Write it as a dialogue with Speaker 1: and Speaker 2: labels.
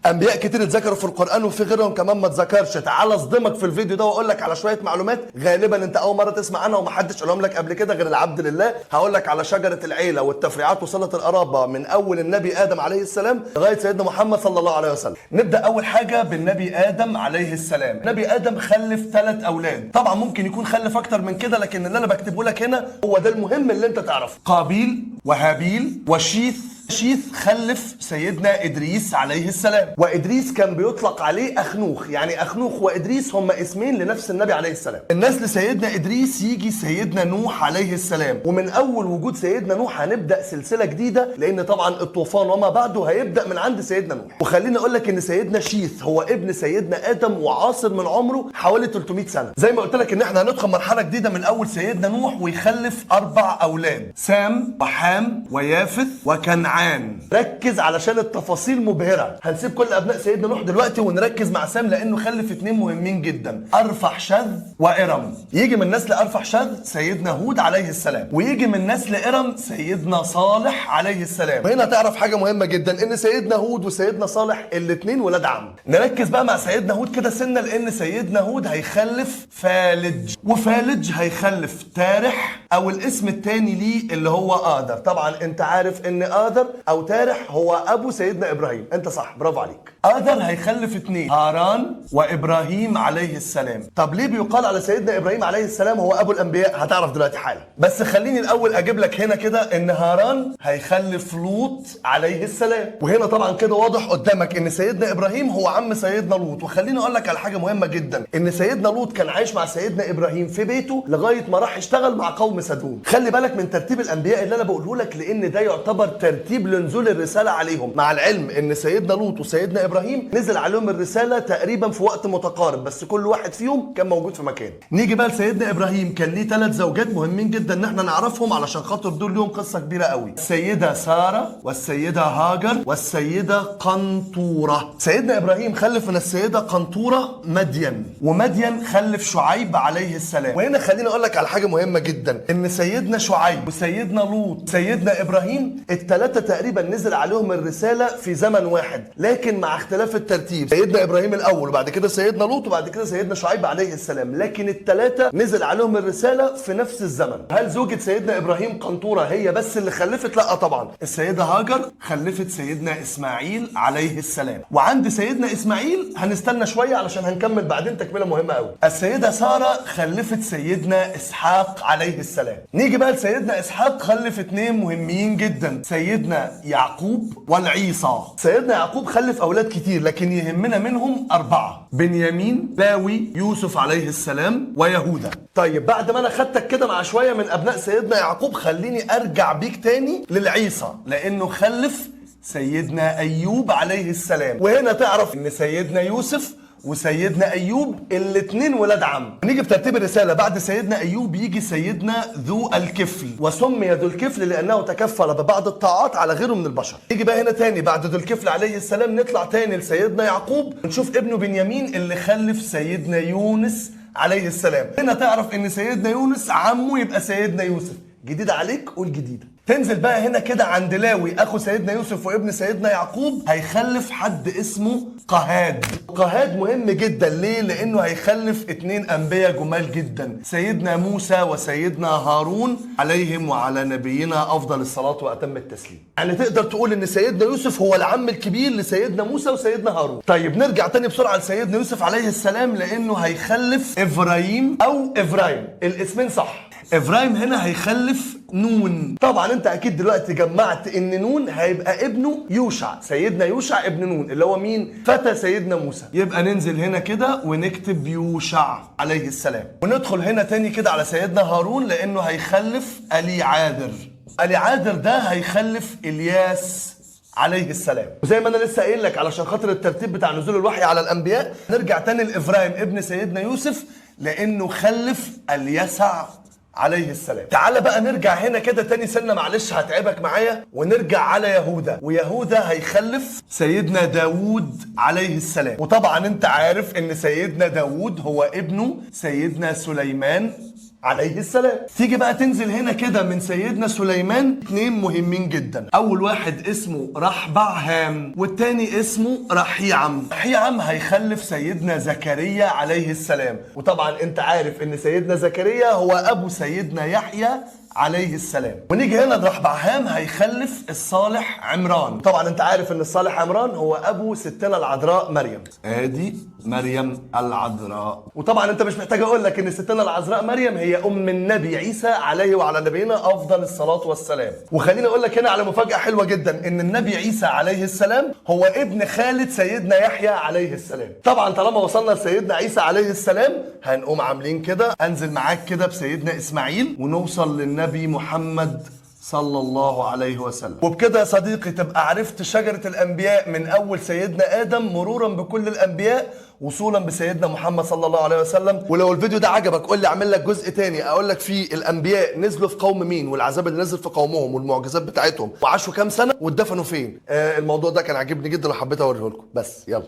Speaker 1: انبياء كتير اتذكروا في القران وفي غيرهم كمان ما اتذكرش. تعال اصدمك في الفيديو ده واقول لك على شوية معلومات غالبا انت اول مرة تسمع عنها ومحدش قالهم لك قبل كده غير العبد لله. هقول لك على شجرة العيلة والتفريعات وصله القرابة من اول النبي ادم عليه السلام لغاية سيدنا محمد صلى الله عليه وسلم. نبدا اول حاجة بالنبي ادم عليه السلام. النبي ادم خلف 3 اولاد، طبعا ممكن يكون خلف اكتر من كده، لكن اللي انا بكتبه لك هنا هو ده المهم اللي انت تعرفه. قابيل وهابيل وشيث. شيث خلف سيدنا إدريس عليه السلام، وإدريس كان بيطلق عليه أخنوخ، يعني أخنوخ وإدريس هما اسمين لنفس النبي عليه السلام. الناس لسيدنا إدريس يجي سيدنا نوح عليه السلام، ومن أول وجود سيدنا نوح هنبدأ سلسلة جديدة، لأن طبعا الطوفان وما بعده هيبدأ من عند سيدنا نوح. وخليني أقول لك إن سيدنا شيث هو ابن سيدنا آدم وعاصر من عمره حوالي 300 سنة. زي ما قلت لك إن احنا هندخل مرحلة جديدة من أول سيدنا نوح، ويخلف 4 أولاد: سام وحام ويافث وكنعان. ركز علشان التفاصيل مبهرة. هنسيب كل أبناء سيدنا نوح دلوقتي ونركز مع سام، لأنه خلف 2 مهمين جدا: أرفحشذ وإرم. يجي من نسل أرفحشذ سيدنا هود عليه السلام، ويجي من نسل إرم سيدنا صالح عليه السلام. وهنا تعرف حاجة مهمة جدا، إن سيدنا هود وسيدنا صالح الاثنين ولاد عم. نركز بقى مع سيدنا هود كده سنة، لأن سيدنا هود هيخلف فالج، وفالج هيخلف تارح، أو الاسم الثاني ليه اللي هو آذر. طبعا أنت عارف إن آذر او تارح هو ابو سيدنا ابراهيم، انت صح، برافو عليك. آذر هيخلف 2: هاران وابراهيم عليه السلام. طب ليه بيقال على سيدنا ابراهيم عليه السلام هو ابو الانبياء؟ هتعرف دلوقتي حالا، بس خليني الاول اجيب لك هنا كده ان هاران هيخلف لوط عليه السلام. وهنا طبعا كده واضح قدامك ان سيدنا ابراهيم هو عم سيدنا لوط. وخليني اقول لك على حاجة مهمة جدا، ان سيدنا لوط كان عايش مع سيدنا ابراهيم في بيته لغاية ما راح يشتغل مع قوم سدوم. خلي بالك من ترتيب الانبياء اللي انا بقوله لك، لان ده يعتبر ترتيب لنزول الرسالة عليهم، مع العلم ان سيدنا لوط وسيدنا ابراهيم نزل عليهم الرسالة تقريبا في وقت متقارب، بس كل واحد فيهم كان موجود في مكان. نيجي بقى لسيدنا ابراهيم، كان ليه 3 زوجات مهمين جدا ان احنا نعرفهم علشان خاطر دول ليهم قصة كبيرة قوي: السيدة ساره والسيدة هاجر والسيدة قنطوره. سيدنا ابراهيم خلف من السيدة قنطوره مدين، ومدين خلف شعيب عليه السلام. وهنا خليني اقول لك على حاجة مهمة جدا، ان سيدنا شعيب وسيدنا لوط سيدنا ابراهيم الثلاثة تقريبا نزل عليهم الرسالة في زمن واحد، لكن مع اختلاف الترتيب. سيدنا ابراهيم الاول، وبعد كده سيدنا لوط، وبعد كده سيدنا شعيب عليه السلام، لكن الثلاثة نزل عليهم الرسالة في نفس الزمن. هل زوجة سيدنا ابراهيم قنطوره هي بس اللي خلفت؟ لا طبعا، السيدة هاجر خلفت سيدنا اسماعيل عليه السلام. وعند سيدنا اسماعيل هنستنى شوية علشان هنكمل بعدين تكمله مهمة قوي. السيدة ساره خلفت سيدنا اسحاق عليه السلام. نيجي بقى لسيدنا اسحاق، خلف 2 مهمين جدا: سيدنا يعقوب والعيسى. سيدنا يعقوب خلف اولاد كتير، لكن يهمنا منهم 4: بنيامين، لاوي، يوسف عليه السلام، ويهوذا. طيب بعد ما انا خدتك كده مع شوية من ابناء سيدنا يعقوب، خليني ارجع بيك تاني للعيسى، لانه خلف سيدنا ايوب عليه السلام. وهنا تعرف ان سيدنا يوسف وسيدنا ايوب الاثنين ولاد عم. نيجي بترتيب الرسالة، بعد سيدنا ايوب يجي سيدنا ذو الكفل، وسمي ذو الكفل لانه تكفل ببعض الطاعات على غيره من البشر. نيجي بقى هنا تاني بعد ذو الكفل عليه السلام، نطلع تاني لسيدنا يعقوب، نشوف ابنه بنيامين اللي خلف سيدنا يونس عليه السلام. هنا تعرف ان سيدنا يونس عمه يبقى سيدنا يوسف. جديد عليك؟ قول جديدة. تنزل بقى هنا كده عند لاوي اخو سيدنا يوسف وابن سيدنا يعقوب، هيخلف حد اسمه قهاد. قهاد مهم جدا، ليه؟ لانه هيخلف 2 انبياء جمال جدا، سيدنا موسى وسيدنا هارون عليهم وعلى نبينا افضل الصلاة واتم التسليم. يعني تقدر تقول ان سيدنا يوسف هو العم الكبير لسيدنا موسى وسيدنا هارون. طيب نرجع تاني بسرعة لسيدنا يوسف عليه السلام، لانه هيخلف افرايم او افرايم، الاسمين صح. افرايم هنا هيخلف نون. طبعا انت اكيد دلوقتي جمعت ان نون هيبقى ابنه يوشع، سيدنا يوشع ابن نون اللي هو مين؟ فتى سيدنا موسى. يبقى ننزل هنا كده ونكتب يوشع عليه السلام، وندخل هنا تاني كده على سيدنا هارون، لانه هيخلف اليعاذر. اليعاذر ده هيخلف الياس عليه السلام. وزي ما انا لسه قايل لك علشان خاطر الترتيب بتاع نزول الوحي على الانبياء، نرجع تاني لافرايم ابن سيدنا يوسف، لانه خلف اليسع عليه السلام. تعال بقى نرجع هنا كده تاني سنة، معلش هتعبك معايا، ونرجع على يهوذا. ويهوذا هيخلف سيدنا داوود عليه السلام. وطبعا انت عارف ان سيدنا داوود هو ابنه سيدنا سليمان عليه السلام. تيجي بقى تنزل هنا كده من سيدنا سليمان 2 مهمين جدا. اول واحد اسمه رحبعهام والتاني اسمه رحيعم. رحيعم هيخلف سيدنا زكريا عليه السلام، وطبعا انت عارف ان سيدنا زكريا هو ابو سيدنا يحيى عليه السلام. ونيجي هنا لرحبعهام هيخلف الصالح عمران. طبعا انت عارف ان الصالح عمران هو ابو ستنا العذراء مريم. ادي مريم العذراء. وطبعا انت مش محتاج اقول لك ان ستنا العذراء مريم هي ام النبي عيسى عليه وعلى نبينا افضل الصلاة والسلام. وخليني اقول لك هنا على مفاجاة حلوة جدا، ان النبي عيسى عليه السلام هو ابن خالة سيدنا يحيى عليه السلام. طبعا طالما وصلنا لسيدنا عيسى عليه السلام هنقوم عاملين كده، انزل معاك كده بسيدنا اسماعيل ونوصل للنبي محمد صلى الله عليه وسلم. وبكده يا صديقي تبقى عرفت شجرة الأنبياء من أول سيدنا آدم مرورا بكل الأنبياء وصولا بسيدنا محمد صلى الله عليه وسلم. ولو الفيديو ده عجبك قول لي اعمل لك جزء تاني اقول لك فيه الانبياء نزلوا في قوم مين، والعذاب اللي نزل في قومهم، والمعجزات بتاعتهم، وعاشوا كام سنة، واتدفنوا فين. الموضوع ده كان عاجبني جدا وحبيت اوريه لكم. بس يلا.